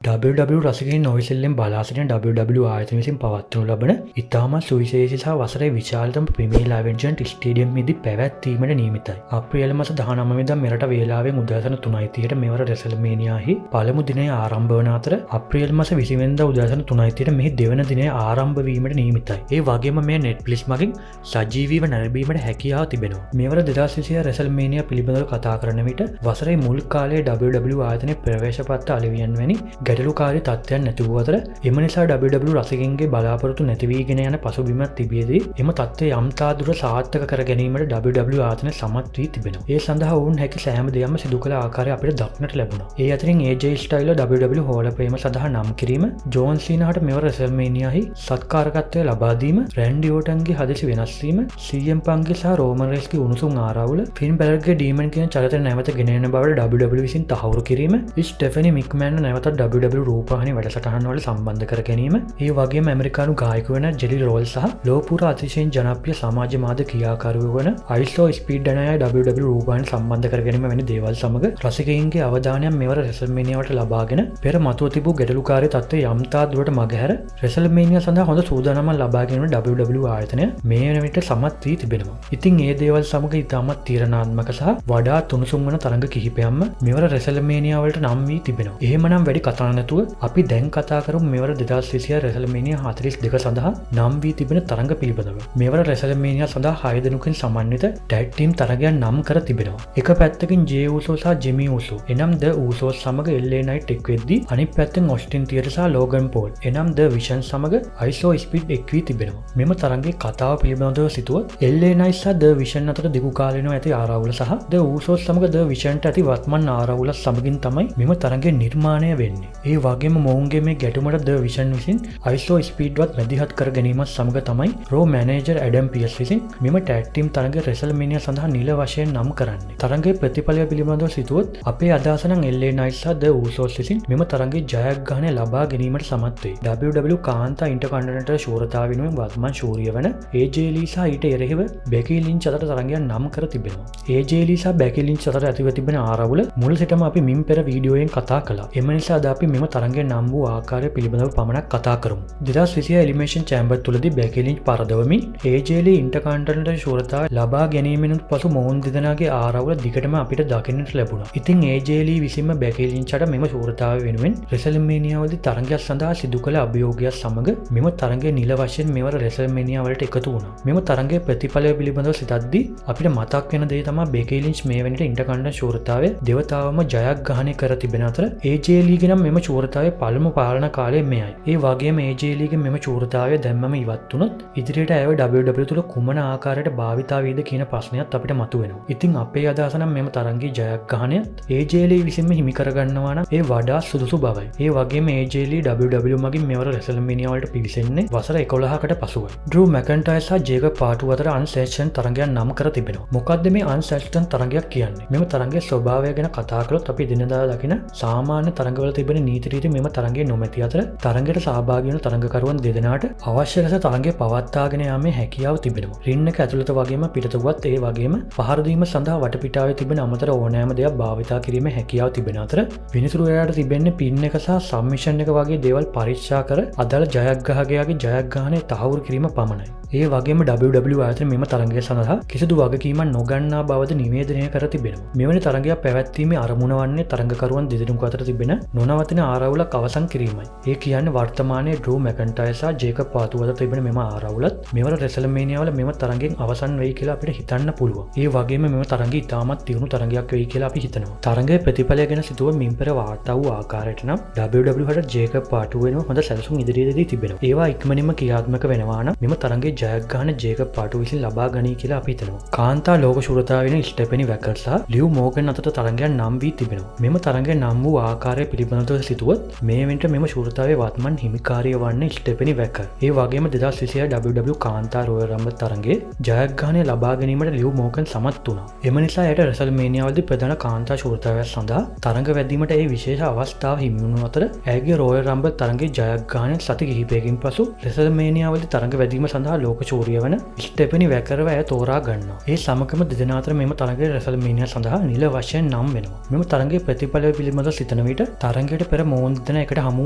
WWE රසිකයින් නොයිසෙල්ලෙන් බලා සිටින WWE ආයතන විසින් පවත්වනු ලබන ඉතාමත් සුවිශේෂී සහ වසරේ විශාලතම ප්‍රීමියර් ඇලෙජන්ට් ස්ටේඩියම් හිදී පැවැත්වීමට නියමිතයි. අප්‍රේල් මාස 19 වෙනිදා මෙරට වේලාවෙන් උදෑසන 3:30ට මෙවර රැසල්මේනියාහි පළමු දිනය ආරම්භ වන අතර, අප්‍රේල් මාස 20 වෙනිදා උදෑසන 3:30ට මෙහි දෙවන දිනය ආරම්භ වීමට නියමිතයි. ඒ වගේම මෙය Netflix මගින් සජීවීව නැරඹීමට හැකියාව තිබෙනවා. මෙවර 2026 රැසල්මේනියා පිළිබඳව කතා කරන විට, වසරේ මුල් කාලයේ WWE ආයතනයේ ප්‍රවේශ පත්‍ර අලෙවියන් වැනි ගැටලුකාරී තත්ත්වයන් නැති වූ අතර, එම නිසා WWE රසිකයින්ගේ බලාපොරොත්තු නැතිවීගෙන යන පසුබිමක් තිබියදී, එම තත්ත්වය යම් තාක් දුරට සාර්ථක කර ගැනීමට WWE ආයතනය සමත් වී තිබෙනවා. ඒ සඳහා ඔවුන් හැකි සෑම දෙයක්ම සිදු කළ ආකාරය අපිට දක්නට ලැබුණා. ඒ අතරින් AJ Styles WWE Hall of Fame සඳහා නම් කිරීම, ජෝන් සීනාට මෙවර රැසල්මේනියාහි සත්කාරකත්වය ලබා දීම, රැන්ඩි ඕටන්ගේ හදිසි වෙනස් වීම, CM පන්ක්ගේ සහ රෝමන් රේන්ස්ගේ උණුසුම් ආරවුල, ෆින් බැලර්ගේ ඩීමන් කියන චරිතය නැවත ගෙන එන බවට WWE විසින් තහවුරු කිරීම, ස්ටෙෆනි මික්මෑන් නැවතත් WWE රූපවාහිනී වැඩසටහන් වලට සම්බන්ධ කර ගැනීම, ඒ වගේම ඇමරිකානු ගායක වන ජෙලි රෝල් සහ ලොව පුරා අතිශයින් ජනප්‍රිය සමාජ මාධ්‍ය ක්‍රියාකාරුවෝ වන අයිෂෝ ස්පීඩ් යන අය WWE රූපවාහිනී සම්බන්ධ කර ගැනීම වැනි දේවල් සමග රසිකයින්ගේ අවධානය මෙවර රැසල්මේනියාවට ලබාගෙන, පෙර මතුව තිබූ ගැටලුකාරී තත්ත්වය යම් තාක් දුරට මගහැර රැසල්මේනියා සඳහා හොඳ සූදානමක් ලබා ගැනීමට WWE ආයතනය මේ වන විට සමත් වී තිබෙනවා. ඉතින් ඒ දේවල් සමග ඉතාමත් තීරණාත්මක සහ වඩාත් උණුසුම් වන තරඟ කිහිපයක්ම මෙවර රැසල්මේනියා වලට නම් වී තිබෙනවා. එහෙමනම් වැඩි කතා නැතුව අපි දැන් කතා කරමු මෙවර 2026 රැසල්මේනියා 42 සඳහා නම් වී තිබෙන තරඟ පිළිබඳව. මෙවර රැසල්මේනියා සඳහා හය දෙනෙකුගෙන් සමන්විත ටැග් ටීම් තරගයක් නම් කර තිබෙනවා. එක පැත්තකින් ජේ ඌසෝ සහ ජිමි ඌසෝ එනම් ද ඌසෝස් සමග LA Knight එක් වෙද්දී, අනිත් පැත්තෙන් ඔස්ටින් තියරි සහ ලෝගන් පෝල් එනම් ද විෂන් සමග අයිෂෝ ස්පීඩ් එක් වී තිබෙනවා. මෙම තරගයේ කතාව පිළිබඳව සිතුවොත්, LA Knight සහ ද විෂන් අතර දිගු කාලීනව ඇති ආරවුල සහ ද ඌසෝස් සමග ද විෂන්ට ඇති වත්මන් ආරවුල සමගින් තමයි මෙම තරගය නිර්මාණය වෙන්නේ. ඒ වගේම මොවුන්ගේ මේ ගැටුමට ද විෂන් විසින් අයිෂෝ ස්පීඩ්වත් මැදිහත් කර ගැනීමත් සමග තමයි රෝ මැනේජර් ඇඩම් පියස් විසින් මෙම ටැග් ටීම් තරගය රැසල්මේනියා සඳහා නිල වශයෙන් නම් කරන්නේ. තරගයේ ප්‍රතිඵලය පිළිබඳව සිතුවොත්, අපේ අදහස නම් LA Knight සහ ද ඌසෝස් විසින් මෙම තරගයේ ජයග්‍රහණය ලබා ගැනීමට සමත් වෙයි. WWE කාන්තා ඉන්ටර්කොන්ටිනෙන්ටල් ශූරතාව වෙනුවෙන් වත්මන් ශූරිය වන AJ Lee සහ ඊට එරෙහිව බෙකි ලින්ච් අතර තරගයක් නම් කර තිබෙනවා. AJ Lee සහ බෙකි ලින්ච් අතර ඇතිව තිබෙන ආරවුල මුල සිටම අපි මින් පෙර වීඩියෝයෙන් කතා කළා. එම නිසා අද අපි මෙම තරගය නම් වූ ආකාරය පිළිබඳව පමණක් කතා කරමු. 2026 එලිමිනේෂන් චැම්බර් තුලදී බෙකි ලින්ච් පරදවමින් AJ Lee intercontinental ශූරතාව ලබා ගැනීමෙනුත් පසු මොවුන් දෙදෙනාගේ ආරවුල දිගටම අපිට දකින්නට ලැබුණා. ඉතින් AJ Lee විසින්ම බෙකි ලින්ච්ට මෙම ශූරතාව වෙනුවෙන් රැසල්මේනියා වලදී තරගයක් සඳහා සිදු කළ අභියෝගයක් සමග මෙම තරගය නිල වශයෙන් මෙවර රැසල්මේනියා වලට එකතු වුණා. මෙම තරගයේ ප්‍රතිඵලය පිළිබඳව සිතද්දී අපිට මතක් වෙන දේ තමයි බෙකි ලින්ච් මේ වෙනට ඉන්ටර්කොන්ටිනෙන්ටල් ශූරතාවය දෙවතාවම ජයග්‍රහණය කර තිබෙන අතර, AJ Lee නම් මෙම ශූරතාවයේ පළමු පාලන කාලය මෙයයි. ඒ වගේම AJ Lee මෙම ශූරතාවය දැම්මම ඉවත් වුණොත් ඉදිරියට ඇයව WWE තුල කුමන ආකාරයට භාවිතා වේද කියන ප්‍රශ්නයත් අපිට මතුවෙනවා. ඉතින් අපේ අදහස නම් මෙම තරගයේ ජයග්‍රහණයත් AJ Lee විසින්ම හිමි කරගන්නවා නම් ඒ වඩා සුදුසු බවයි. ඒ වගේම AJ Lee WWE මගින් මෙවර රැසල්මේනියා වලට පිවිසෙන්නේ වසර 11කට පසුවයි. ඩ්‍රූ මැකන්ටයර් සහ ජේකබ් ෆාටු අතර අන්සැන්ක්ෂන් තරගයක් නම් කර තිබෙනවා. මොකද්ද මේ අන්සැන්ක්ෂන් තරගයක් කියන්නේ? මෙම තරගයේ ස්වභාවය ගැන කතා කළොත්, අපි එදිනෙදා දකින සාමාන්‍ය තරගවල තිබෙන නීති රීති මෙම තරගයේ නොමැති අතර, තරගයට සහභාගී වන තරගකරුවන් දෙදෙනාට අවශ්‍ය ලෙස තරගය පවත්වාගෙන යාමේ හැකියාව තිබෙනවා. රින් එක ඇතුළත වගේම පිටත වුවත්, ඒ වගේම පහර දීම සඳහා වටපිටාවේ තිබෙන අමතර ඕනෑම දෙයක් භාවිතා කිරීමේ හැකියාව තිබෙන අතර, විනිසුරුවරයාට තිබෙන්නේ පින් එක සහ සබ්මිෂන් එක වගේ දේවල් පරීක්ෂා කර අදාළ ජයග්‍රාහකයාගේ ජයග්‍රහණය තහවුරු කිරීම පමණයි. ඒ වගේම WWE ආයතනය මෙම තරගය සඳහා කිසිදු වගකීමක් නොගන්නා බවද නිවේදනය කර තිබෙනවා. මෙවැනි තරගයක් පැවැත්වීමේ අරමුණ වන්නේ තරගකරුවන් දෙදෙනෙකු අතර තිබෙන නොනවතින ආරවුලක් අවසන් කිරීමයි. ඒ කියන්නේ වර්තමානයේ ඩ්‍රූ මැකන්ටයර් සහ ජේකබ් ෆාටු අතර තිබෙන මෙම ආරවුලත් මෙවර රැසල්මේනියා වල මෙම තරගයෙන් අවසන් වෙයි කියලා අපිට හිතන්න පුළුවන්. ඒ වගේම මෙම තරගය ඉතාමත් තියුණු තරගයක් වෙයි කියලා අපි හිතනවා. තරගයේ ප්‍රතිඵලය ගැන සිතුව, මින් පෙර වාර්තා වූ ආකාරයට නම් WWE හට ජේකබ් ෆාටු වෙනුව හොඳ සැලසුම් ඉදිරියේදී තිබෙනවා. ඒවා ඉක්මනින්ම ක්‍රියාත්මක වෙනවා නම් මෙම තරගයේ ජයග්‍රහණ ජේකබ් ෆාටු විසින් ලබා ගනී කියලා අපි හිතනවා. කාන්තා ලෝක ශූරතාව වෙන ස්ටෙෆනි වැකර් සහ ලිව් මෝගන් අතර තරගයක් නම් වී තිබෙනවා. මෙම තරගය නම් වූ ආකාරය පිළිබඳව සිතුවොත්, මේ වෙනට මෙම ශූරතාවයේ වත්මන් හිමිකාරිය වන්නේ ස්ටෙෆනි වැකර්. ඒ වගේම 2026 WWE කාන්තා රොයල් රම්බල් තරගයේ ජයග්‍රහණය ලබා ගැනීමට ලිව් මෝගන් සමත් වුණා. එම නිසා ඇයට රැසල්මේනියා වලදී ප්‍රධාන කාන්තා ශූරතාවයක් සඳහා තරඟ වැදීමට ඒ විශේෂ අවස්ථාව හිමි වුණු අතර, ඇයගේ රොයල් රම්බල් තරගයේ ජයග්‍රහණය සති කිහිපයකින් පසු රැසල්මේනියා වලදී තරඟ වැදීම සඳහා ලෝක ශූරිය වන ස්ටෙෆනි වැකරව ඇය තෝරා ගන්නවා. ඒ සමගම දෙදෙනා අතර මෙම තරගය රැසල්මේනියා සඳහා නිල වශයෙන් නම් වෙනවා. මෙම තරගයේ ප්‍රතිඵලය පිළිබඳව සිතන විට තරගයට පෙර මොවුන් දෙදෙනා එකට හමු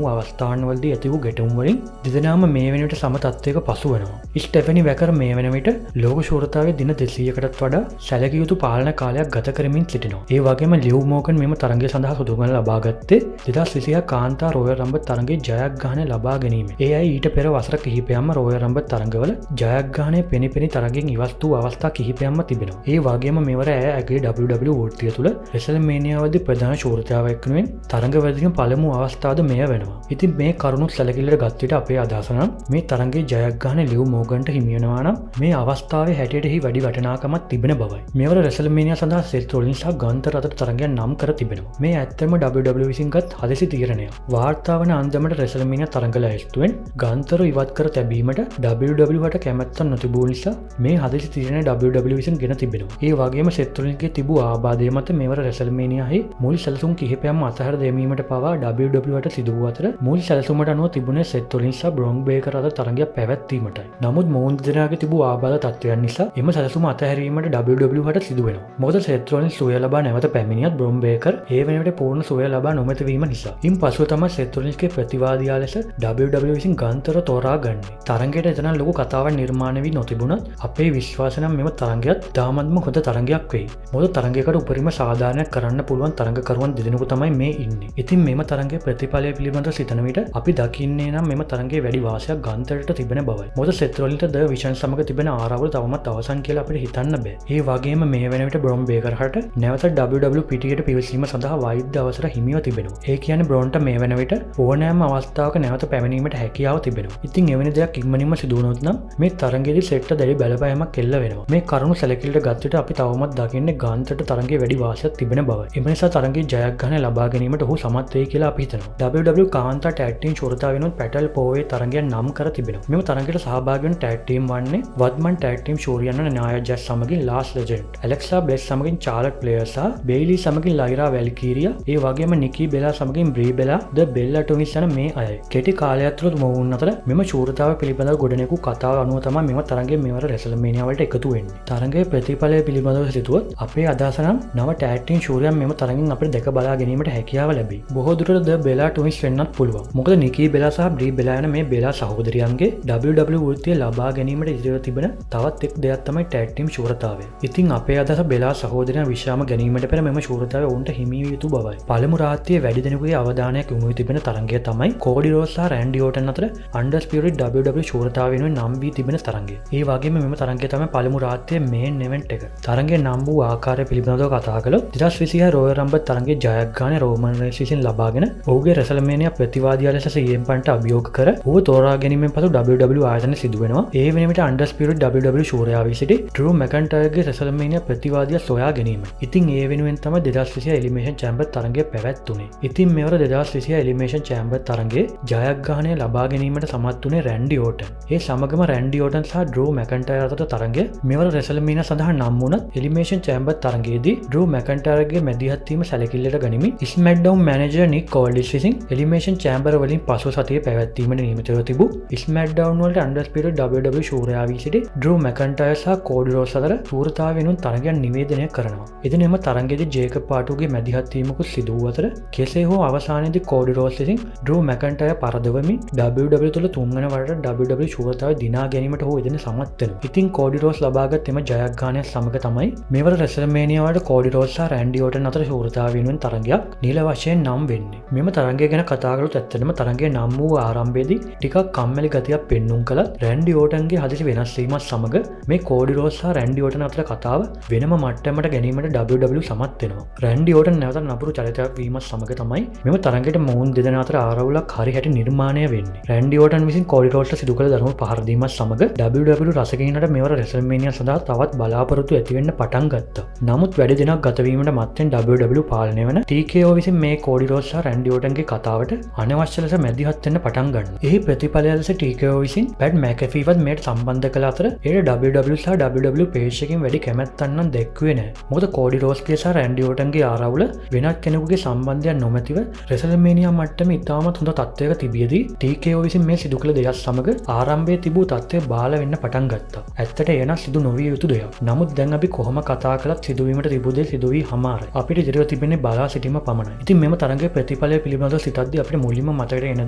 වූ අවස්ථාවන් වලදී ඇති වූ ගැටුම් වලින් දෙදෙනාම මේ වෙන විට සම තත්ත්වයක පසු වෙනවා. ස්ටෙෆනි වැකර් මේ වෙන විට ලෝක ශූරතාවයේ දින 200කටත් වඩා සැලකිය යුතු පාලන කාලයක් ගත කරමින් සිටිනවා. ඒ වගේම ලිව් මෝගන් මෙම තරගය සඳහා සුදුකම් ලබා ගත්තේ 2026 කාන්තා රොයල් රම්බල් තරගයේ ජයග්‍රහණය ලබා ගැනීම. ඒ අය ඊට පෙර වසර කිහිපයක්ම රොයල් රම්බල් තරගවල ජයග්‍රහණය පෙනිපෙනි තරගෙන් ඉවත් වූ අවස්ථා කිහිපයක්ම තිබෙනවා. ඒ වගේම මෙවර ඇය ඇගේ WWE වෘත්තිය තුළ රෙසල්මේනියා වලදී ප්‍රධාන ශූරතාවයක් වෙනුවෙන් තරඟ පළමු අවස්ථාවද මෙය වෙනවා. ඉතින් මේ කරුණු සැලකිල්ලට ගත් විට අපේ අදහස නම් මේ තරගයේ ජයග්‍රහණය ලිව් මෝගන්ට හිමි වෙනවා නම් මේ අවස්ථාවේ හැටියට එහි වැඩි වටිනාකමක් තිබෙන බවයි. මෙවර රෙසල්මේනියා සඳහා සෙත් රොලින්ස් සහ ගන්තර් අතර තරගයක් නම් කර තිබෙනවා. මේ ඇත්තම WWE විසින් ගත් හදිසි තීරණයක්. වාර්තා වන අන්දමට රෙසල්මේනියා තරග ලැයිස්තුවෙන් ගන්තර් ඉවත් කර තැබීමට WWE හට කැමැත්තක් නොතිබූ නිසා මේ හදිසි තීරණය WWE විසින් ගෙන තිබෙනවා. ඒ වගේම සෙත් රොලින්ස්ගේ තිබූ ආබාධය මත මෙවර රෙසල්මේනියාහි මුල් සැලසුම් කිහිපයක්ම අතහැර දැමීමට පවා WWE හට සිදු වූ අතර මුල් සැලසුමට අනුව තිබුණේ සෙත් රොලින්ස් සහ බ්‍රොන් බ්‍රේකර් අතර තරගයක් පැවැත්වීමටයි. නමුත් මොවුන් දෙදෙනාගේ තිබූ ආබාධ තත්ත්වයන් නිසා එම සැලසුම අතහැරීමට WWE හට සිදු වෙනවා. මොකද සෙත් රොලින්ස් සුවය ලබා නැවත පැමිණියත් බ්‍රොන් බ්‍රේකර් ඒ වෙන විට පූර්ණ සුවය ලබා නොමැති වීම නිසා. ඉන් පසුව තමයි සෙත් රොලින්ස්ගේ ප්‍රතිවාදියා ලෙස WWE විසින් ගන්තර තෝරා ගන්නේ. තරගයට එතරම් ලොකු කතාවක් නිර්මාණය වී නොතිබුණත් අපේ විශ්වාසය නම් මෙම තරගයත් ඉතාමත්ම හොඳ තරගයක් වෙයි. මොකද තරගයකට උපරිම සාධාරණයක් කරන්න පුළුවන් තරගකරුවන් දෙදෙනෙකු තමයි මේ ඉන්නේ. ඉතින් මෙම තරගයේ ප්‍රතිඵලය පිළිබඳව සිතන විට අපි දකින්නේ නම් මෙම තරගයේ වැඩි වාසියක් ගන්තරට තිබෙන බවයි. මොකද සෙත් රොලින්ට ද විෂන් සමග තිබෙන ආරවුල තවමත් අවසන් කියලා අපිට හිතන්න බෑ. ඒ වගේම මේ වෙන විට බ්‍රොන් බේකර් හට නැවත WWE පිටියට පිවිසීම සඳහා වෛද්‍ය අවසර හිමිව තිබෙනවා. ඒ කියන්නේ බ්‍රොන්ට මේ වෙන විට ඕනෑම අවස්ථාවක නැවත පැමිණීමට හැකියාව තිබෙනවා. ඉතින් එවැනි දෙයක් ඉක්මනින්ම සිදු වුණොත් නම් මේ තරගයේදී සෙට්ට දැඩි බලපෑමක් එල්ල වෙනවා. මේ කරුණු සැලකිල්ලට ගත් විට අපි තවමත් දකින්නේ ගන්තරට තරගයේ වැඩි වාසියක් තිබෙන බවයි. එම නිසා තරගයේ ජයග්‍රහණය ලබා ගැනීමට ඔහු සමත් වෙයි කියලා අපි හිතනවා. WWE කාන්තා ටැග් ටීම් ශූරතාව වෙනුවෙන් ෆැටල් ෆෝර් වේ තරගයක් නම් කර තිබෙනවා. මෙම තරගයට සහභාගී වන ටැග් ටීම් වන්නේ වත්මන් ටැග් ටීම් ශූරියන් වන නායා ජැක්ස් සමගින් ලාස් ලෙජන්ඩ්, ඇලෙක්සා බ්ලිස් සමගින් චාර්ලට් ෆ්ලෙයාර් සහ බේලි සමගින් ලයිරා වැල්කීරියා, ඒ වගේම නිකී බෙලා සමගින් බ්‍රී බෙලා, ද බෙල්ලා ට්වින්ස් යන මේ අයයි. කෙටි කාලයක් තුළ මොවුන් අතර මෙම ශූරතාව පිළිබඳව ගොඩනැගූ කතාව අනුව තමයි මෙම තරගය මෙවර රැසල්මේනියා වලට එකතු වෙන්නේ. තරගයේ ප්‍රතිඵලය පිළිබඳව සිතුවොත් අපේ අදහස නම් නව ටැග් ටීම් ශූරයන් මෙම තරගෙන් අපිට දැක බලා ගැනීමට හැකියාව ලැබෙයි. බොහෝ දුරට ද බෙලා ට්වින්ස් වෙන්නත් පුළුවන්. මොකද නිකී බෙලා සහ බ්‍රී බෙලා යන මේ බෙලා සහෝදරියන්ගේ WWE වෘත්තිය ලබා ගැනීමට ඉදිරියට තිබෙන තවත් එක් දෙයක් තමයි ටැග් ටීම් ශූරතාවය. ඉතින් අපේ අදහස බෙලා සහෝදරයන් විශ්‍රාම ගැනීමට පෙර මෙම ශූරතාවය ඔවුන්ට හිමි විය යුතු බවයි. පළමු රාත්‍රියේ වැඩි දෙනෙකුගේ අවධානයක් යොමු වී තිබෙන තරගය තමයි කෝඩි රෝඩ්ස් සහ රැන්ඩි ඕටන් අතර අන්ඩිස්පියුටඩ් WWE ශූරතාවය වෙනුවෙන් නම් වී තිබෙන තරගය. ඒ වගේම මෙම තරගය තමයි පළමු රාත්‍රියේ මේන් ඉවෙන්ට් එක. තරගය නම් වූ ආකාරය පිළිබඳව කතා කළොත් 2026 රොයල් රම්බල් තරගයේ ජයග්‍රහණය රෝමන් රේන්ස් විසින් ලබාගෙන ඔහුගේ රැසල්මේනියා ප්‍රතිවාදියා ලෙස CM පන්ක්ට අභියෝග කර ඔහුව තෝරා ගැනීමෙන් පසු WWE ආයතනය සිදු වෙනවා. ඒ වෙන විට අන්ඩිස්පියුටඩ් WWE ශූරයා වී සිටි ඩ්‍රූ මැකන්ටයර්ගේ රැසල්මේනියා ප්‍රතිවාදියා සොයා ගැනීම. ඉතින් ඒ වෙනුවෙන් තමයි 2026 එලිමිනේෂන් චැම්බර් තරගය පැවැත්වුණේ. ඉතින් මෙවර 2026 එලිමිනේෂන් චැම්බර් තරගයේ ජයග්‍රහණය ලබා ගැනීමට සමත් වුණේ රැන්ඩි ඕටන්. ඒ සමගම රැන්ඩි ඕටන් සහ ඩ්‍රූ මැකන්ටයර් අතර තරගය මෙවර රැසල්මේනියා සඳහා නම් වුණත් එලිමිනේෂන් චැම්බර් තරගයේදී ඩ්‍රූ මැකන්ටයර්ගේ මැදිහත් වීම සැලකිල්ලට ගනිමින් ස්මැක්ඩවුන් මැනේජර් නික් ඕල්ඩිස් විසින් එලිමිනේෂන් චැම්බර් වලින් පසු සතියේ පැවැත්වීමට නියමිතව තිබූ ස්මැක්ඩවුන් වලට අන්ඩිස්පියුටඩ් WWE ශූරයා වී සිටි ඩ්‍රූ මැකන්ටයර් සහ කෝඩි රෝඩ්ස් අතර ශූරතාවය වෙනුවෙන් තරගයක් නිවේදනය කරනවා. ඉතින් එම තරගයේදී ජේකබ් ෆාටුගේ මැදිහත් වීමකුත් සිදු වූ අතර කෙසේ හෝ අවසානයේදී කෝඩි රෝඩ්ස් විසින් ඩ්‍රූ මැකන්ටයර් පරදවමින් WWE තුළ තුන්වන වරට WWE ශූරතාවය දිනා ගැනීමට ඔහු එදින සමත් වෙනවා. ඉතින් කෝඩි රෝඩ්ස් ලබාගත් එම ජයග්‍රහණය සමග තමයි මෙවර රැසල්මේනියා වලට කෝඩි රෝඩ්ස් සහ රැන්ඩි ඕටන් අතර ශූරතාවය වෙනුවෙන් තරගයක් නිල වශයෙන් නම් වෙන්නේ. මෙම තරගය ගැන කතා කළොත් ඇත්තටම තරගය නම් වූ ආරම්භයේදී ටිකක් කම්මැලි ගතියක් පෙන්නුම් කළත් රැන්ඩි ඕටන්ගේ හදිසි වෙනස් වීමත් සමග මේ කෝඩි රෝඩ්ස් සහ රැන්ඩි ඕටන් අතර කතාව වෙනම මට්ටමට ගැනීමට WWE සමත් වෙනවා. රැන්ඩි ඕටන් නැවත නපුරු චරිතයක් වීමත් සමග තමයි මෙම තරගයට මොවුන් දෙදෙනා අතර ආරවුලක් හරි හැටි නිර්මාණය වෙන්නේ. රැන්ඩි ඕටන් විසින් කෝඩි රෝඩ්ස්ට සිදු කළ දරුණු පහර දීමත් සමග WWE රසිකයින්ට මෙවර රැසල්මේනියා සඳහා තවත් බලාපොරොත්තු ඇති වෙන්න පටන් ගත්තා. නමුත් වැඩි දිනක් ගත වීමට මත්තෙන් WWE පාලනය වන TKO විසින් මේ කෝඩි රෝඩ්ස් සහ රැන්ඩි ඕටන්ගේ කතාවට අනවශ්‍ය ලෙස මැදිහත් වෙන්න පටන් ගන්නවා. එහි ප්‍රතිඵලය ලෙස TKO විසින් පැට් මැකෆීවත් මෙයට සම්බන්ධ කළ අතර එයට WWE සහ WWE page එකකින් වැඩි කැමැත්තක් නම් දැක්ුවේ නෑ. මොකද කෝඩි රෝඩ්ස්ගේ සහ රැන්ඩි ඕටන්ගේ ආරවුල වෙනත් කෙනෙකුගේ සම්බන්ධයක් නොමැතිව රැසල්මේනියා මට්ටමේ ඉතාමත් හොඳ තත්ත්වයක තිබියදී TKO විසින් මේ සිදු කළ දෙයක් සමග ආරම්භයේ තිබූ තත්ත්වය තත්ත්වය බාල වෙන්න පටන් ගත්තා. ඇත්තට එය නම් සිදු නොවිය යුතු දෙයක්. නමුත් දැන් අපි කොහොම කතා කළත් සිදුවීමට තිබූ දේ සිදු වී හමාරයි. අපිට ඉදිරිව තිබෙන්නේ බලා සිටීම පමණයි. ඉතින් මෙම තරගයේ ප්‍රතිඵලය පිළිබඳව සිතද්දී අපිට මුලින්ම මතකට එන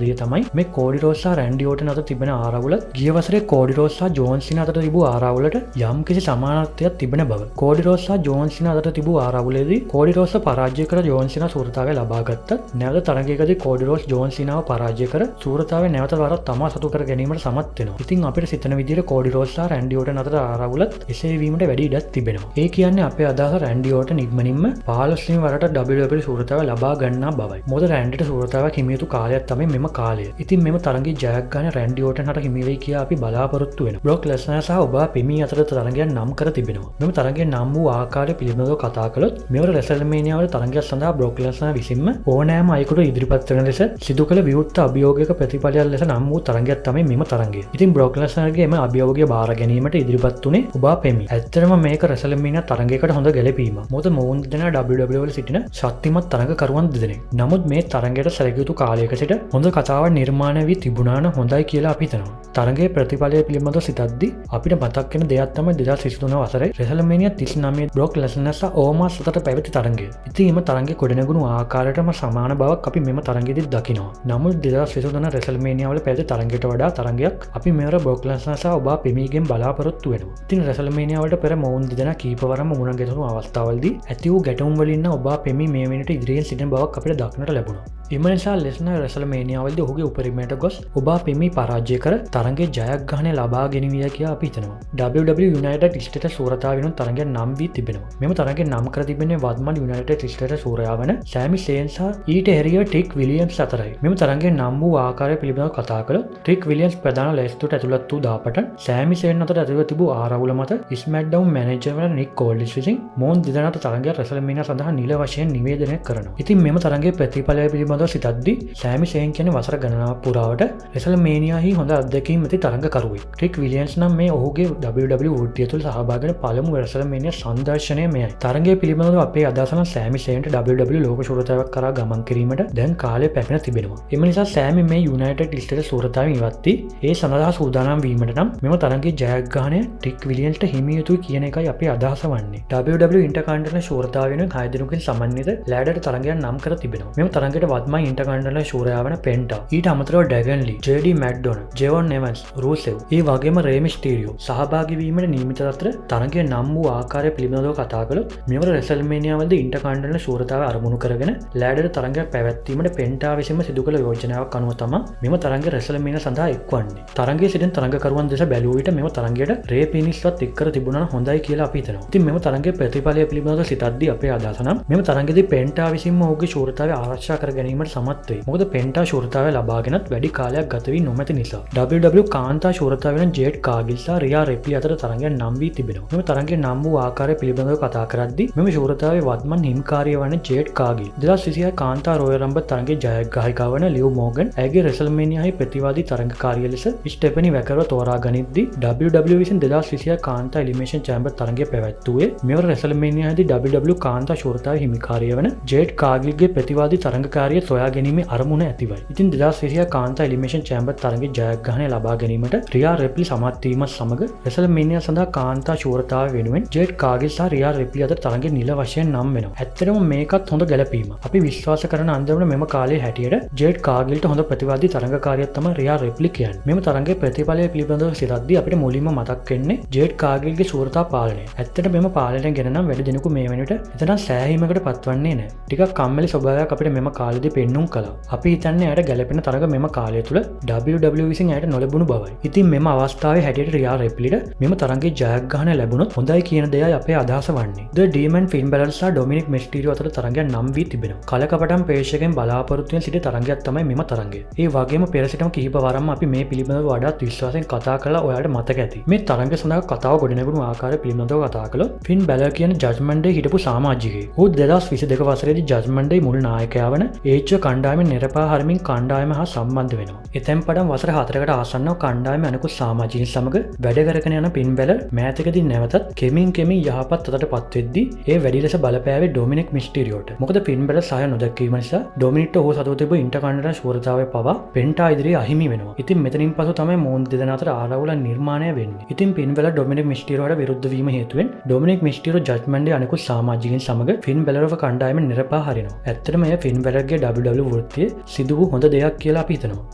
දේ තමයි මේ කෝඩි රෝඩ්ස් සහ රැන්ඩි ඕටන් අතර තිබෙන ආරවුලත් ගිය වසරේ කෝඩි රෝඩ්ස් සහ ජෝන් සීනා අතර තිබූ ආරවුලට යම්කිසි සමානත්වයක් තිබෙන බව. කෝඩි රෝඩ්ස් සහ ජෝන් සීනා අතර තිබූ ආරවුලේදී කෝඩි රෝඩ්ස්ව පරාජය කර ජෝන් සීනා ශූරතාවය ලබා ගත්තත්, නැවත තරගයකදී කෝඩි රෝඩ්ස් ජෝන් සීනාව පරාජය කර ශූරතාවය නැවත වරක් තමා සතු කර ගැනීමට සමත් වෙනවා. ඉතින් අපිට සිතන විදිහට කෝඩි රෝඩ්ස් සහ රැන්ඩි ඕටන් අතර ආරවුලත් එසේ වීමට වැඩි ඉඩක් තිබෙනවා. ඒ කියන්නේ අපේ අදහස රැන්ඩි ඕටන් ඉක්මනින්ම 15 වෙනි වරට WWE ශූරතාවය ලබා ගන්නා බවයි. මොකද රැන්ඩිට ශූරතාවයක් හිමි යුතු කාලයක් තමයි මෙම කාලය. ඉතින් මෙම තරගයේ ජයග්‍රහණය රැන්ඩි ඕටන් හට හිමි වෙයි කියා අපි බලාපොරොත්තු වෙනවා. බ්‍රොක් ලෙස්නර් සහ ඔබා ෆෙමි අතර තරගයක් නම් කර තිබෙනවා. මෙම තරගයේ නම් වූ ආකාරය පිළිබඳව කතා කළොත්, මෙවර රැසල්මේනියා වල තරගයක් සඳහා බ්‍රොක් ලෙස්නර් විසින්ම ඕනෑම අයෙකුට ඉදිරිපත් වන ලෙස සිදු කළ විවෘත අභියෝගයක ප්‍රතිඵලයක් ලෙස නම් වූ තරගයක් තමයි මෙම තරගය. ඉතින් බ්‍රොක් ලෙස්නර්ගේ එම අභියෝගය බාර ගැනීමට ඉදිරිපත් වුණේ ඔබා ෆෙමි. ඇත්තටම මේක රැසල්මේනියා තරගයකට හොඳ ගැලපීමක්. මොකද මොවුන් දෙදෙනා WWE වල සිටින ශක්තිමත් තරගකරුවන් දෙදෙනෙක්. නමුත් මේ තරගයට සැලකිය යුතු කාලයක සිට හොඳ කතාවක් නිර්මාණය වී තිබුණා නම් හොඳයි කියලා අපි හිතනවා. තරගයේ ප්‍රතිඵලය පිළිබඳව සිතද්දී අපිට මතක් වෙන දෙයක් තමයි 2023 වසරේ රැසල්මේනියා 39 බ්‍රොක් ලෙස්නර් සහ ඕමාස් අතර පැවති තරගය. ඉතින් එම තරගයේ ගොඩනැගුණු ආකාරයටම සමාන බවක් අපි මෙම තරගයේදී දකිනවා. නමුත් 2023 රැසල්මේනියා වල පැවති තරගයට වඩා තරගයක් අපි මෙවර බ්‍රොක් ලෙස්නර් සහ ඔබා ෆෙමිගෙන් බලාපොරොත්තු වෙනවා. ඉතින් රැසල්මේනියා වලට පෙර මොවුන් දෙදෙනා කීපවරම මුණ ගැසුණු අවස්ථාවලදී ඇති වූ ගැටුම් වලින් නම් ඔබා ෆෙමි මේ වෙනට ඉදිරියෙන් සිටින බවක් අපිට දක්නට ලැබුණා. එම නිසා ලෙස්නර් රැසල්මේනියා වලදී ඔහුගේ උපරිමයට ගොස් ඔබා ෆෙමි පරාජය කර තරගයේ ජයග්‍රහණය ලබා ගැනීම කියා අපි හිතනවා. WWE United States ශූරතාව වෙනුවෙන් තරගයක් නම් වී තිබෙනවා. මෙම තරගය නම් කර තිබෙන්නේ වත්මන් යුනයිටඩ් ස්ටේට්ස් ශූරයා වන සෑමි සේන් සහ ඊට එරිය ට්‍රික් විලියම්ස් අතරයි. මෙම තරගයේ නම් වූ ආකාරය පිළිබඳව කතා කළොත්, ට්‍රික් විලියම්ස් ප්‍රධාන ලැයිස්තුවට ඇතුළත් වූ දාපටන් සෑමි සේන් අතර ඇතිව තිබූ ආරවුල මත ස්මැක්ඩවුන් මැනේජර් වන නික් ඕල්ඩිස් විසින් මොවුන් දෙදෙනාට තරගයක් රැසල්මේනියා සඳහා නිල වශයෙන් නිවේදනය කරනවා. ඉතින් මෙම තරගයේ ප්‍රතිඵලය පිළිබඳව සිතද්දී සෑමි සේන් කියන්නේ වසර ගණනාවක් පුරාවට රැසල්මේනියාහි හොඳ අත්දැකීම් ඇති තරගකරුවෙක්. ට්‍රික් විලියම්ස් නම් මේ ඔහුගේ WWE වෘත්තිය තුළ සහභාගී වන පළමු රැසල්මේනියා සංදර්ශනය මෙයයි. තරගය පිළිබඳව අපේ අදහස නම් සෑමි සේන්ට WWE ලෝක ශූරතාවක් කරා ගමන් කිරීමට දැන් කාලය පැමිණ තිබෙනවා. එම නිසා සෑමි මේ යුනයිටඩ් ස්ටේට්ස් ශූරතාවෙන් ඉවත් වී ඒ සඳහා සූදානම් වීමට නම් මෙම තරගයේ ජයග්‍රහණය ට්‍රික් විලියම්ස්ට හිමි යුතුයි කියන එකයි අපේ අදහස වන්නේ. WWE ඉන්ටර්කොන්ටිනෙන්ටල් ශූරතාව වෙනුවෙන් 6 දෙනෙකුගෙන් සමන්විත ලෑඩර් තරගයක් නම් කර තිබෙනවා. මෙම තරගයට වත්මන් ඉන්ටර්කොන්ටිනෙන්ටල් ශූරයා වන පෙන්ටා, ඊට අමතරව ඩ්‍රැගන් ලී, ජේඩී මැක්ඩොනා, ජෙවොන් එවන්ස්, රූසෙව්, ඒ වගේම රේ මිස්ටීරියෝ සහභාගී වීමට නියමිත අතර තරගය නම් වූ ආකාරය පිළිබඳව කතා කළොත්, මෙවර රැසල්මේනියා වලදී ඉන්ටර්කොන්ටිනෙන්ටල් ශූරතාව අරමුණු කරගෙන ලෑඩර් තරගයක් පැවැත්වීමට පෙන්ටා විසින්ම සිදු කළ යෝජනාවක් අනුව තමා මෙම තරගය රැසල්මේනියා සඳහා එක්වන්නේ. තරගයේ සිටින තරගකරුවන් දෙස බැලුව විට මෙම තරගයට රේ ෆිනික්ස්වත් එක් කර තිබුණා නම් හොඳයි කියලා අපි හිතනවා. ඉතින් මෙම තරගයේ ප්‍රතිඵලය පිළිබඳව සිතද්දී අපේ අදහස නම් මෙම තරගයේදී පෙන්ටා විසින්ම ඔහුගේ ශූරතාවය ආරක්ෂා කර ගැනීමට සමත් වෙයි. මොකද පෙන්ටා ශූරතාවය ලබාගෙනත් වැඩි කාලයක් ගත වී නොමැති නිසා. WWE කාන්තා ශූරතාවය වෙන ජේඩ් කාගිල් සහ රියා රිප්ලි අතර තරගයක් නම් වී තිබෙනවා. මෙම තරගයේ නම් වූ ආකාරය පිළිබඳව කතා කරද්දී මෙම ශූරතාවයේ වත්මන් හිමිකාරිය වන ජේඩ් කාගිල්, 2026 කාන්තා රොයල් රම්බල් තරගයේ ජයග්‍රාහිකාව වන ලිව් මෝගන් ඇයගේ රැසල්මේනියාහි ප්‍රතිවාදී තරගකාරිය ලෙස ස්ටෙෆනි වැකර්ව තෝරා ගනිද්දී, WWE විසින් 2026 කාන්තා එලිමිනේෂන් චැම්බර් තරගය පැවැත්වුවේ මෙවර රැසල්මේනියාදී WWE කාන්තා ශූරතාවයේ හිමිකාරිය වන ජේඩ් කාගිල්ගේ ප්‍රතිවාදී තරගකාරිය සොයා ගැනීමේ අරමුණ ඇතිවයි. ඉතින් 2026 කාන්තා එලිමිනේෂන් චැම්බර් තරගයේ ජයග්‍රහණය ලබා ගැනීමට රියා රිප්ලි සමත් වීමත් සමග රැසල්මේනියා සඳහා කාන්තා ශූරතාවය වෙනුවෙන් ජේඩ් කාගිල් සහ රියා රිප්ලි අතර තරගය නිල වශයෙන් නම් වෙනවා. ඇත්තටම මේකත් හොඳ ගැලපීමක්. අපි විශ්වාස කරන අන්දමට මෙම කාලයේ හැටියට ජේඩ් කාගිල්ට හොඳ ප්‍රතිවාදී තරගකාරියක් තමයි රියා රිප්ලි කියන්නේ. මෙම තරගයේ ප්‍රතිඵලය පිළිබඳව සිතද්දී අපිට මුලින්ම මතක් වෙන්නේ ජේඩ් කාගිල්ගේ ශූරතා පාලනය. ඇත්තට මෙම පාලනය ගැන නම් වැඩි දෙනෙකු මේ වෙනවිට එතරම් සෑහීමකට පත්වන්නේ නැහැ. ටිකක් කම්මැලි ස්වභාවයක් අපිට මෙම කාලෙදී පෙන්නුම් කළා. අපි හිතන්නේ ඇයට ගැලපෙන තරග මෙම කාලය තුළ WWE විසින් ඇයට නොලැබුණු බවයි. ඉතින් මෙම අවස්ථාවේ හැටියට රියා රිප්ලිට මෙම තරගයේ ජයග්‍රහණය ලැබුණොත් හොඳයි කියන දෙයයි අපේ අදහස වන්නේ. ද ඩීමන් ෆින් බැලර් සහ ඩොමිනික් මිස්ටීරියෝ අතර තරගයක් නම් වී තිබෙනවා. කලකපටන් ප්‍රේක්ෂකයන් බලාපොරොත්තු වෙන සිටි තරගයක් තමයි මෙම තරගය. ඒ වගේම පෙර සිටම කිහිප වරක්ම අපි මේ පිළිබඳව වඩාත් විශ්වාසයෙන් කතා කළා ඔයාලට මතක ඇති. මේ තරගය සඳහා කතාව ගොඩනැගුණු ආකාරය පිළිබඳව කතා කළොත්, ෆින් බැලර් කියන ජජ්මන්ට් ඩේ හිටපු සමාජිකයෙක්. ඔහු 2022 වසරේදී ජජ්මන්ට් ඩේ මුල් නායකයා වන AJ ඒජ්ව කණ්ඩායමෙන් නෙරපා හරමින් කණ්ඩායම හා සම්බන්ධ වෙනවා. එතැන් පටන් වසර 4කට ආසන්නව කණ්ඩායම අනෙකුත් සමාජිකයින් සමග වැඩ කරගෙන යන ෆින් බැලර් මෑතකදී නැවතත් කෙමින් කෙමින් යහපත් අතට පත් වෙද්දී ඒ වැඩි ලෙස බලපෑවේ ඩොමිනික් මිස්ටීරියෝට. මොකද ෆින් බැලර් සහය නොදැක්වීම නිසා ඩොමිනික්ට ඔහු සතුව තිබූ ඉන්ටර්කොන්ටිනන්ටල් ශූරතාවය පවා පෙන්ටා ඉදිරියේ අහිමි වෙනවා. ඉතින් මෙතනින් පසු තමයි මොවුන් දෙදෙනා අතර ආරවුල නිර්මාණය වෙන්නේ. ඉතින් ෆින් බැලර් ඩොමිනික් මිස්ටීරියෝට විරුද්ධ වීම හේතුවෙන් ඩොමිනික් මිස්ටීරියෝ ජජ්මන්ට් ඩේ අනෙකුත් සමාජිකයින් සමග ෆින් බැලර්ව කණ්ඩායමෙන් නිරපා හරිනවා. ඇත්තටම එය ෆින් බැලර්ගේ WWE වෘත්තියේ සිදු වූ හොඳ දෙයක් කියලා අපි හිතනවා.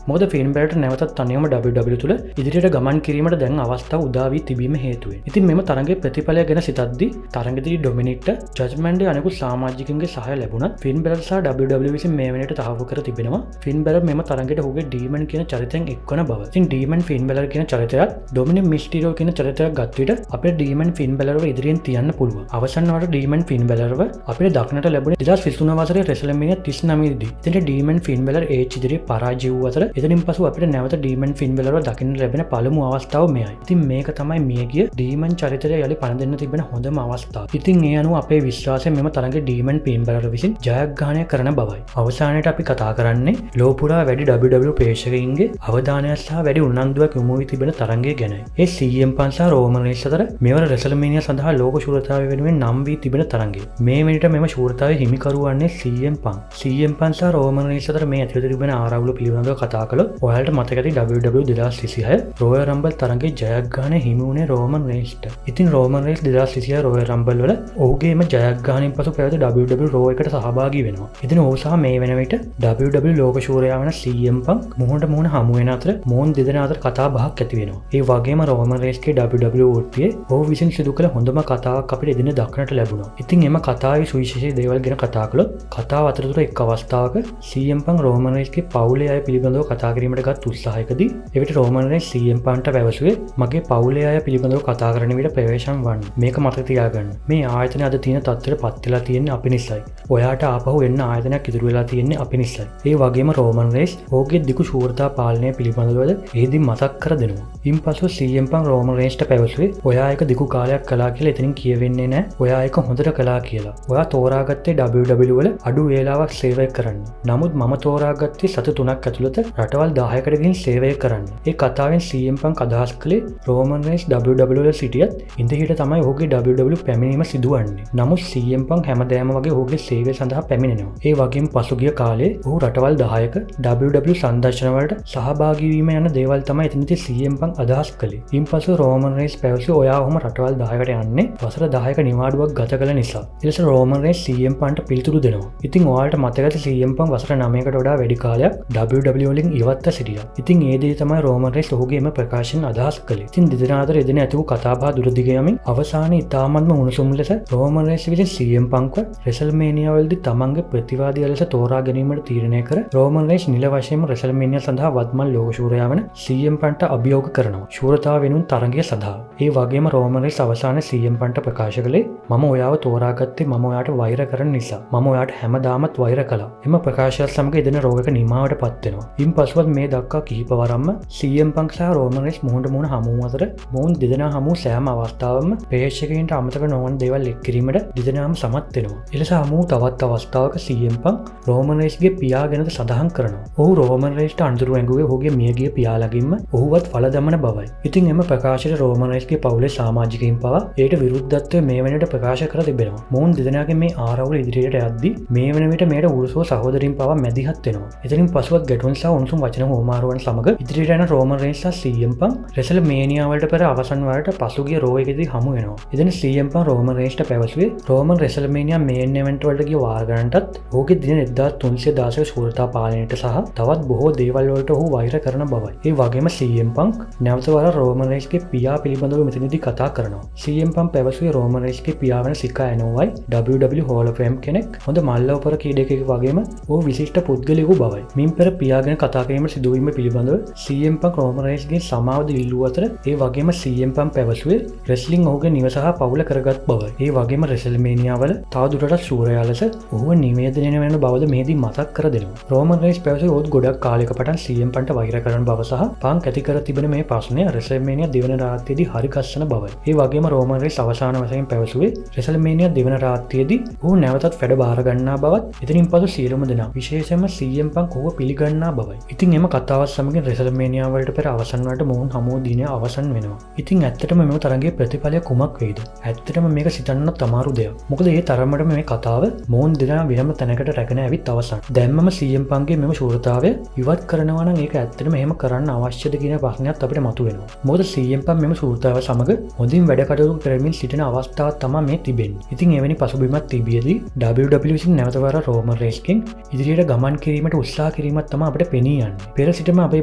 මොකද ෆින් බැලර්ට නැවතත් තනියම WWE තුල ඉදිරියට ගමන් කිරීමට දැන් අවස්ථාව උදා වී තිබීම හේතුවෙන්. ඉතින් මෙම තරගයේ ප්‍රතිඵලය ගැන සිතද්දී තරගයේදී ඩොමිනික්ට ජජ්මන්ට් ඩේ අනෙකුත් සමාජිකයින්ගේ සහාය ලැබුණත් ෆින් බැලර් සහ WWE විසින් මේ වෙනකොට තහවුරු කර තිබෙනවා ෆින් බැලර් මෙම තරගයට ඔහුගේ ඩීමන් කියන චරිතයෙන් එක්වන බව. ඉතින් ඩීමන් ෆින් බැලර් කියන චරිතයත් ඩොමිනික් මිස්ටීරියෝ කියන චරිතයක් ගත් විට අපිට ඩීමන් ෆින් බැලර්ව ඉදිරියෙන් තියන්න පුළුවන්. අවසන් වරට ඩීමන් ෆින් බැලර්ව අපිට දක්නට ලැබුණේ 2023 වසරේ රෙසල්මේනියා 39 දී. ඉතින් ඩීමන් ෆින් බැලර් ඒජ් ඉදිරියේ පරාජය වූ අතර එතනින් පසු අපිට නැවත ඩීමන් ෆින් බැලර්ව දකින්න ලැබෙන පළමු අවස්ථාව මෙයයි. ඉතින් මේක තමයි මියගිය ඩීමන් චරිතය යලි පණ දෙන්න තිබෙන හොඳම අවස්ථාව. ඉතින් ඒ අනුව අපේ විශ්වාසය මෙම තරගයේ ඩීමන් ෆින් බැලර් විසින් ජයග්‍රහණය කරන බවයි. අවසානයේ අපි කතා කරන්නේ ලෝ පුරා වැඩි WWE ප්‍රේක්ෂකයින්ගේ අවධානය සහ වැඩි උනන්දුවක් යොමු වී තිබෙන තරගය ගැනයි. ඒ CM Punk සහ රෝමන් රේන්ස් අතර මෙවර රෙසල්මේනියා සඳහා ලෝක ශූරතාවය වෙනුවෙන් නම් වී තිබෙන තරගය. මේ වෙනවිට මෙම ශූරතාවය හිමිකරු වන්නේ CM Punk. CM Punk සහ රෝමන් රේන්ස් අතර මේ ඇතිව තිබෙන ආරවුල පිළිබඳව කතා කළොත් ඔයාලට මතක ඇති WWE 2026 royal rumble තරගයේ ජයග්‍රහණය හිමි වුණේ රෝමන් රේන්ස්ට. ඉතින් රෝමන් රේන්ස් 2026 රොයල් රම්බල් වල ඔහුගේම ජයග්‍රහණයෙන් පසු පැවති WWE raw එකට සහභාගී වෙනවා. ඉතින් ඔහු සහ මේ වෙන විට WWE ලෝක ශූරයා වන CM Punk මුහුණට මුහුණ හමු වෙන අතර මොවුන් දෙදෙනා අතර කතා බහක් ඇති වෙනවා. ඒ වගේම රෝමන් රේන්ස්ගේ WWE වෘත්තියේ ඔහු විසින් සිදු කළ හොඳම කතාවක් අපිට එදින දක්නට ලැබුණා. ඉතින් එම කතාවේ සුවිශේෂී දේවල් ගැන කතා කළොත් කතාව අතරතුර එක් අවස්ථාවක CM Punk Roman රේන්ස්ගේ පවුලේ අය පිළිබඳව කතා කිරීමට ගත් උත්සාහයකදී එවිට රෝමන් රේන්ස් CM Punkට පැවසුවේ මගේ පවුලේ අය පිළිබඳව කතා කරන විට ප්‍රවේශම් වන්න. මේක මතක තියාගන්න. මේ ආයතනය අද තියෙන තත්ත්වයට පත් වෙලා තියෙන්නේ අපි නිසායි. ඔයාට ආපහු එන්න ආයතනයක් ඉතුරු වෙලා තියෙන්නේ අපි නිසායි. ඒ වගේම රෝමන් රේන්ස් ඔහුගේ දිගු ශූරතා පාලනය පිළිබඳවද එහිදී මතක් කර දෙනවා. ඉන්පසු CM Punk Roman රේන්ස්ට පැවසුවේ ඔයා එක දිගු කාලයක් කළා කියලා එතනින් කියවෙන්නේ නෑ. ඔයා එක හොඳට කළා කියලා. ඔයා තෝරාගත්තේ WWE වල අඩු වේලාවක් සේවය කරන්න. නමුත් මම තෝරාගත්තේ සති 3ක් ඇතුළත රටවල් 10කට ගිහින් සේවය කරන්න. ඒ කතාවෙන් CM Punk අදහස් කළේ රෝමන් රේන්ස් WWE වල සිටියත් ඉඳ හිට තමයි ඔහුගේ WWE පැමිණීම සිදුවන්නේ. නමුත් CM Punk හැමදාම වගේ ඔහුගේ සේවය සඳහා පැමිණෙනවා. ඒ වගේම පසුගිය කාලේ ඔහු රටවල් 10ක WWE සංදර්ශන වලට සහභාගී වීම යන දේවල් තමයි එතනදී CM Punk අදහස් කළේ. ඉන්පසු රෝමන් රේන්ස් පැවසුවේ ඔයා ඔහොම රටවල් 10කට යන්නේ වසර 10ක නිවාඩුවක් ගත කළ නිසා. එලෙස රෝමන් රේන්ස් CM Punkට පිළිතුරු දෙනවා. ඉතින් ඔයාලට මතක ඇති CM Punk වසර 9කට වඩා වැඩි කාලයක් WWE වලින් ඉවත්ව සිටියා. ඉතින් ඒ දේ තමයි රෝමන් රේන්ස් ඔහුගේ එම ප්‍රකාශයෙන් අදහස් කළේ. ඉතින් දෙදෙනා අතර එදින ඇති වූ කතාබහ දුර දිග යමින් අවසානයේ ඉතාමත්ම උණුසුම් ලෙස රෝමන් රේන්ස් විසින් CM Punkව රෙසල්මේනියා වලදී තමන්ගේ ප්‍රතිවාදියා ලෙස තෝරා ගැනීමට තීරණය කර රෝමන් රේන්ස් නිල වශයෙන්ම රෙසල්මේනියා සඳහා වත්මන් ලෝක ශූරයා වන CM Punkට අභියෝග කරනවා. ශූරතාව වෙනුවෙන් තරගය සඳහා. ඒ වගේම රෝමන් රේන්ස් අවසානයේ CM Punkට ප්‍රකාශ කළේ මම ඔයාව තෝරාගත්තේ මම ඔයාට වෛර කරන නිසා. මම ඔයාට හැමදාමත් වෛර කළා. එම ප්‍රකාශයත් සමග එදින රෝ එක නිමාවට පත් වෙනවා. ඉන් පසුවත් මේ දක්වා කිහිප වරම්ම CM Punk සහ රෝමන් රේන්ස් මුහුණට මුහුණ හමු වූ අතර මොවුන් දෙදෙනා හමු වූ සෑම අවස්ථාවකම ප්‍රේක්ෂකයින්ට අමතක නොවන දේවල් එක් කිරීමට දෙදෙනාම සමත් වෙනවා. එලෙස හමු වූ තවත් අවස්ථාවක CM Punk Roman රේන්ස්ගේ පියා ගැනද සඳහන් කරනවා. ඔහු රෝමන් රේන්ස්ට අනතුරු ඇඟුවේ ඔහුගේ මියගිය පියා ළඟින්ම ඔහුවත් වළ දමන බවයි. ඉතින් එම ප්‍රකාශයට රෝමන් රේන්ස්ගේ පවුලේ සමාජිකයින් පවා එයට විරුද්ධත්වය මේ වෙනවිට ප්‍රකාශ කර තිබෙනවා. මොවුන් දෙදෙනාගේ මේ ආරවුල ඉදිරියට යද්දී මේ වන විට මෙයට උරුසෝ සහෝදරින් පවා මැදිහත් වෙනවා. එතනින් පසුවත් ගැටුම් සහ උණුසුම් වචන හුවමාරුවන් සමග ඉදිරියට යන රෝමන් රේන්ස් සහ CM Punk රෙසල්මේනියා වලට පෙර අවසන් වරට පසුගිය රෝ එකේදී හමු වෙනවා. එදින CM Punk Roman රේන්ස්ට පැවසුවේ රෝමන් රෙසල්මේනියා මේන් ඉවෙන්ට් වලට ගිය වාර ගණනටත් ඔහුගේ දින 1316 ශූරතා පාලනයට සහ තවත් බොහෝ දේවල් වලට ඔහු වෛර කරන බවයි. ඒ වගේම CM Punk නැවත වරක් රෝමන් රේන්ස්ගේ පියා පිළිබඳව මෙතනදී කතා කරනවා. CM Punk පැවසුවේ රෝමන් රේන්ස්ගේ පියා වන සිකා ඇනෝවයි WWE Hall of Fame කෙනෙක්, හොඳ මල්ලවපොර ක්‍රීඩකයෙකු වගේම ඔහු විශිෂ්ට පුද්ගලයෙකු බවයි. මින් පෙර පියා ගැන කතා කිරීමට සිදුවීම පිළිබඳව CM Punk Roman රේන්ස්ගේ සමාවද ඉල්ලූ අතර ඒ වගේම CM Punk පැවසුවේ රෙස්ලිං ඔහුගේ නිවස හා පවුල කරගත් බවයි. ඒ වගේම රෙසල්මේනියා වල තවදුරටත් ශූරයා ලෙස ඔහුව නිවේදනය වෙන බවද මෙහිදී මතක් කර දෙනවා. රෝමන් රේන්ස් පැවසුවේ ඔහුත් ගොඩක් කාලයක පටන් CM Punkට වෛර කරන බව සහ පංක් ඇති කර තිබෙන මේ ප්‍රශ්නය රෙසල්මේනියා දෙවන රාත්‍රියේදී හරි ගස්සන බවයි. ඒ වගේම රෝමන් රේන්ස් අවසාන වශයෙන් පැවසුවේ රෙසල්මේනියා දෙවන රාත්‍රියේදී ඔහු නැවතත් වැඩ බාර ගන්නා බවත් එතනින් පසු සියලුම සියලුම දෙනා, විශේෂයෙන්ම CM Punk ඔහුව පිළිගන්නා බවයි. ඉතින් එම කතාවත් සමගින් රෙසල්මේනියා වලට පෙර අවසන් වලට මොවුන් හමු වූ දිනය අවසන් වෙනවා. ඉතින් ඇත්තටම මෙම තරගයේ ප්‍රතිඵලය කුමක් වෙයිද? ඇත්තටම මේක සිතන්නත් අමාරු දෙයක්. මොකද ඒ තරමටම මේ කතාව මොවුන් දෙනා වෙනම තැනකට රැගෙන ඇවිත් අවසන්. දැන්මම CM Punkගේ මෙම ශූරතාවය ඉවත් කරනවා නම් ඒක ඇත්තටම එහෙම කරන්න අවශ්‍යද කියන ප්‍රශ්නයත් අපිට මතුවෙනවා. මොකද CM Punk මෙම ශූරතාවය සමග හොඳින් වැඩ කටයුතු කරමින් සිටින අවස්ථාවක් තමයි මේ තිබෙන්නේ. ඉතින් එවැනි පසුබිමක් තිබියදී WWE විසින් නැවත වරක් රෝමන් රේන්ස්ගෙන් ඉදිරියට ගමන් කිරීමට උත්සාහ කිරීමක් තමයි අපිට පෙනී යන්නේ. පෙර සිටම අපේ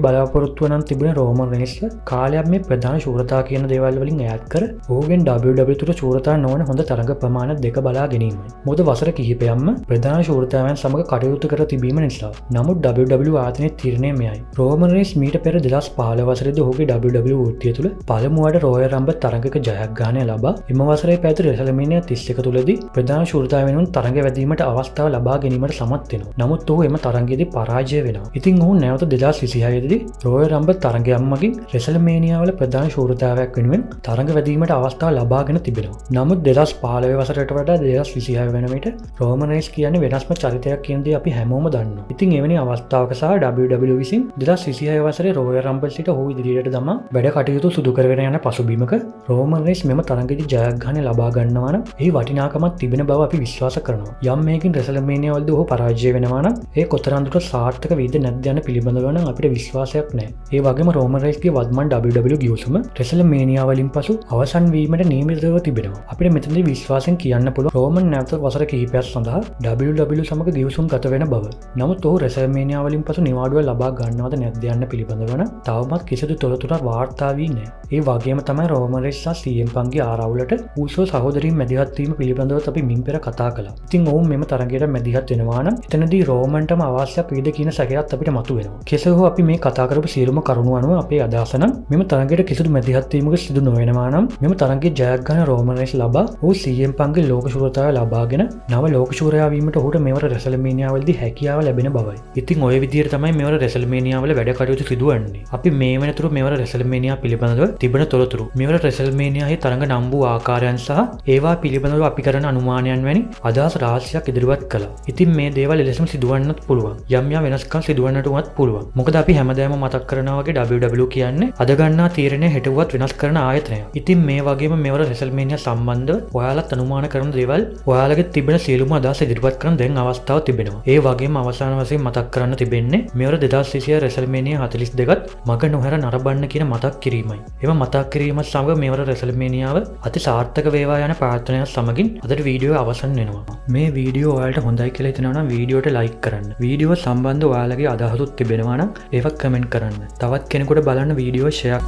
බලාපොරොත්තුව නම් තිබුණේ රෝමන් රේන්ස්ව කාලයක් මේ ප්‍රධාන ශූරතා කියන දේවල් වලින් ඈත් කර ඔහුගෙන් WWE තුළ ශූරතා නොවන හොඳ තරඟ ප්‍රමාණ දෙක බලා ගැනීමයි. මොකද වසර කිහිපයක්ම ප්‍රධාන ශූරතාවයන් සමග කටයුතු කර තිබීම නිසා. නමුත් WWE ආයතනයේ තීරණය මෙයයි. රෝමන් රේන්ස් මීට පෙර 2015 වසරේදී ඔහුගේ WWE වෘත්තිය තුළ පළමුවට රොයල් රම්බල් තරඟයක ජයග්‍රහණය ලබා එම වසරේ පැවති රෙසල්මේනියා 31 තුළදී ප්‍රධාන ශූරතාව වෙනුවෙන් තරඟ වැදීමට අවස්ථාව ලබා ගැනීමට සමත් වෙනවා. නමුත් ඔහු එම තරඟයේදී පරාජය වෙනවා. ඉතින් ඔහු නැවත 2026 දී රොයල් රම්බල් තරඟයක් මගින් රෙසල්මේනියා වල ප්‍රධාන ශූරතාවයක් වෙනුවෙන් තරඟ වැදීමට අවස්ථාව ලබාගෙන තිබෙනවා. නමුත් 2015 වසරට වඩා 2026 වන විට රෝමන් රේන්ස් කියන්නේ වෙනස්ම චරිතයක් කියන දේ අපි හැමෝම දන්නවා. ඉතින් එවැනි අවස්ථාවක සහ WWE විසින් 2026 වසරේ රොයල් රම්බල් සිට ඔහු ඉදිරියට දමා වැඩ කටයුතු සිදු කරගෙන යන පසුබිමක රෝමන් රේන්ස් මෙම තරඟයේදී ජයග්‍රහණය ලබා ගන්නවා නම් එහි වටිනාකමක් තිබෙන බව අපි විශ්වාස කරනවා. යම් මේකින් රෙසල්මේනියා වලදී ඔහු පරාජය වෙනවා නම් ඒ කොතරම් දුරට සාර්ථක වෙයිද නැද්ද යන පිළිබඳව නම් අපිට විශ්වාසයක් නැහැ. ඒ වගේම රෝමන් රේන්ස්ගේ වත්මන් WWE ගිවිසුම රෙසල්මේනියා වලින් පසු අවසන් වීමට නියමිතව තිබෙනවා. අපිට මෙතනදී විශ්වාසයෙන් කියන්න පුළුවන් රෝමන් නැවත වසර කිහිපයක් සඳහා WWE සමග ගිවිසුම් ගත වෙන බව. නමුත් ඔහු රෙසල්මේනියා වලින් පසු නිවාඩුව ලබා ගන්නවද නැද්ද යන්න පිළිබඳව නම් තවමත් කිසිදු තොරතුරක් වාර්තා වී නැහැ. ඒ වගේම තමයි රෝමන් රේන්ස් සහ CM පන්ගේ ආරවුලට ඌසෝ සහෝදරීන් මැදිහත් වීම පිළිබඳව අපි මින් පෙර කතා කළා. ඉතින් ඔවුන් මෙම තරගයට මැදිහත් වෙනවා නම් එතනදී රෝමන්ටම අවාසියක් වෙයිද කියන සැකයත් අපිට මතුවෙනවා. කෙසේ හෝ අපි මේ කතා කරපු සියලුම කරුණු අනුව අපේ අදහස නම් මෙම තරගයට කිසිදු මැදිහත් වීමක සිදු නොවෙනවා නම් මෙම තරගයේ ජයග්‍රහණ රෝමන් රේන්ස් ලබා ඔහු CM පන්ගේ ලෝක ශූරතාවය ලබාගෙන නව ලෝක ශූරයා වීමට ඔහුට මෙවර රෙසල්මේනියා වලදී හැකියාව ලැබෙන බවයි. ඉතින් ඔය විදිහට තමයි මෙවර රෙසල්මේනියා වල වැඩ කටයුතු සිදුවන්නේ. අපි මේ වෙනතුරු මෙවර රෙසල්මේනියා පිළිබඳව තිබෙන තොරතුරු, මෙවර රෙසල්මේනියාහි තරඟ නම් වූ ආකාරයන් සහ ඒවා පිළිබඳව අපි කරන අනුමානයන් වැනි අදහස් රාශියක් ඉදිරිපත් කළා. ඉතින් මේ දේවල් එලෙසම සිදුවන්නත් පුළුවන්. යම් යම් වෙනස්කම් සිදුවන්නට උනත් පුළුවන්. මොකද අපි හැමදාම මතක් කරනවා වගේ WWE කියන්නේ අද ගන්නා තීරණය හෙට වුවත් වෙනස් කරන ආයතනයක්. ඉතින් මේ වගේම මෙවර රෙසල්මේනියා සම්බන්ධව ඔයාලත් අනුමාන කරන දේවල් ඔයාලගේ තිබෙන සියලුම අදහස් ඉදිරිපත් කරන දැන් අවස්ථාව තිබෙනවා. ඒ වගේම අවසාන වශයෙන් මතක් කරන්න තිබෙන්නේ මෙවර 2026 රෙසල්මේනියා 42ත් මග නොහැර නරඹන්න කියන මතක් කිරීමයි. එම මතක් කිරීමත් සමග මෙවර රෙසල්මේනියාව අති සාර්ථක වේවා යන ප්‍රාර්ථනාවත් සමගින් අදට වීඩියෝ අවසන් වෙනවා. මේ වීඩියෝ ඔයාලට හොඳයි කියලා හිතෙනවා නම් වීඩියෝට ලයික් කරන්න. වීඩියෝ සම්බන්ධ ඔයාලගේ අදහසුත් තිබෙනවා නම් ඒවත් කමෙන්ට් කරන්න. තවත් කෙනෙකුට බලන්න වීඩියෝ ෂෙයා